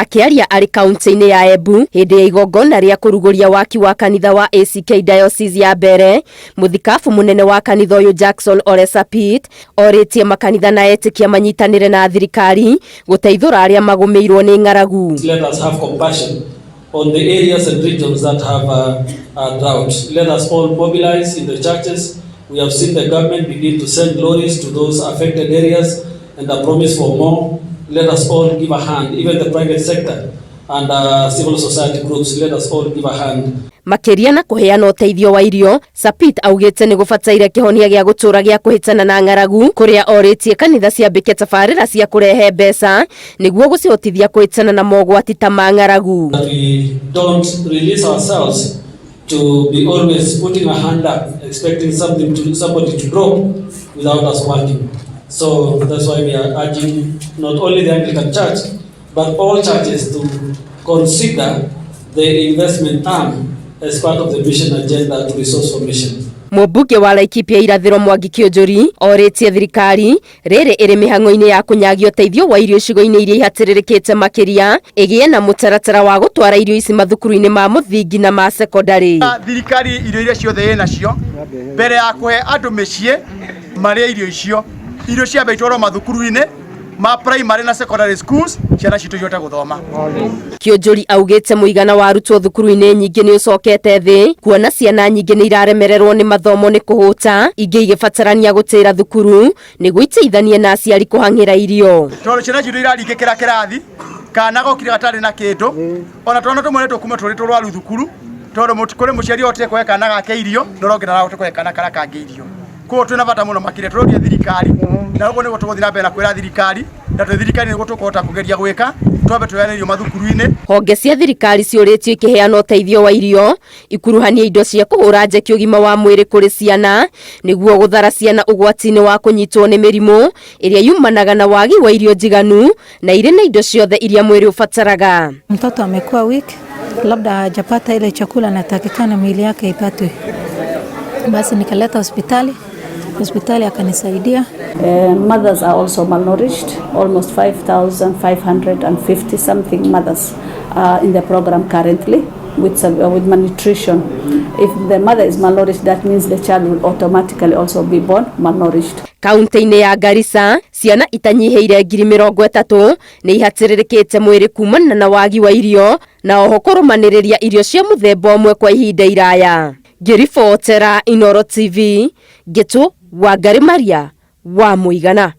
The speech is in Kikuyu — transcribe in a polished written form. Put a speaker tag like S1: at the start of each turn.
S1: Akĩaria arĩ kaunti-inĩ ya Embu hĩndĩ ya igongona rĩa kũrugũria waki wa kanitha wa ACK Diocese ya mbere, mũthikabu mũnene wa kanitha ũyũ Jackson Ole Sapit orĩtie makanitha na etĩkia manyitanĩre na thirikari gũteithũra arĩa magũmĩirwo nĩ ng'aragu.
S2: Let us have compassion on the areas and regions that have a drought. Let us all mobilize in the churches. We have seen the government begin to send lorries to those affected areas and a promise for more. Let us all give a hand, even the private sector and civil society groups, let us all give a hand.
S1: Makĩria na kũheana ũteithio wa irio, Sapit augĩte nĩ gũbataire kĩhonia gĩa gũtũũra gĩa kũhĩtana na ng'aragu, kũrĩa orĩtie kanitha ciambĩke tabarĩra cia kũrehe mbeca nĩguo gũcihotithia kũhĩtana na mogwati ta ma ng'aragu.
S2: That we don't release ourselves to be always putting a hand up, expecting somebody to drop without us working. So that's why we are urging not only the Anglican Church, but all churches to consider the investment arm as part of the mission agenda to resource for mission.
S1: Mũmbunge wa Laikipia Irathĩro Mwangi Kĩũnjũri orĩtie thirikari rĩrĩ ĩrĩ mĩhang'o-inĩ ya kũnyagia ũteithio wa irio icigo-inĩ iria ihatĩrĩrĩkĩte makĩria ĩgĩe na mũtaratara wa gũtwara irio ici mathukuru-inĩ ma mũthingi na ma sekondarĩ.
S3: Thirikari irio iria ciothe ĩ nacio mbere ya kũhe andũ mĩciĩ marĩe irio icio, irio ciambe itwarwo mathukuru-inĩ ma primary na secondary schools, ciana citũ ihote gũthoma.
S1: Kĩũnjũri augĩte mũigana wa arutwo thukuru-inĩ nyingĩ nĩ ũcokete thĩ, kuona ciana nyingĩ nĩ iraremererwo nĩ mathomo nĩ kũhũta, ingĩ igĩbatarania gũtĩra thukuru nĩguo iteithanie na aciari kũhang'ĩra irio.
S3: Tondũ ciana citũ iraringĩkĩra kĩrathi, kana gokire gatarĩ na kĩndũ, ona twana tũmwe nĩ tũkuma tũrĩ tũrwaru thukuru, tondũ kũrĩ mũciari ũhotire kũhe kana gake irio no ũrĩa ũngĩ ndarahota kũhe kana karĩa kangĩ irio. Koguo twĩna bata mũno makĩria tũroria thirikari, na ũguo nĩguo tũgũthiĩ na mbere na kwĩra thirikari, na twĩ thirikari nĩguo tũkũhota kũgeria gwĩka twambe tũheane irio mathukuru-inĩ.
S1: Honge cia thirikari ciũrĩtio ikĩheana ũteithio wa irio ikuruhanie indo cia kũhũra njeki ũgima wa mwĩrĩ kũrĩ ciana nĩguo gũthara ciana ũgwati-inĩ wa kũnyitwo nĩ mĩrimũ ĩrĩa yumanaga na wagi wa irio njiganu na irĩ na indo ciothe iria mwĩrĩ ũbataraga.
S4: Mtoto amekuwa weak, labda hajapata ile chakula anatakikana mwili yake ipatwe. Basi nikaleta hospitali, hospitali akanisaidia.
S5: Mothers are also malnourished, almost 5,550 something mothers are in the program currently with malnutrition. If the mother is malnourished, that means the child will automatically also be born malnourished.
S1: Kaunti-inĩ ya Garissa, ciana itanyihĩire 30,000 nĩ ihatĩrĩrĩkĩte mwĩrĩ kumana na wagi wa irio na oho kũrũmanĩrĩria irio cia mũthemba ũmwe kwa ihinda iraya. Ngĩribotera Inooro TV, Ngĩtũ Wangari Maria wa Mũigana.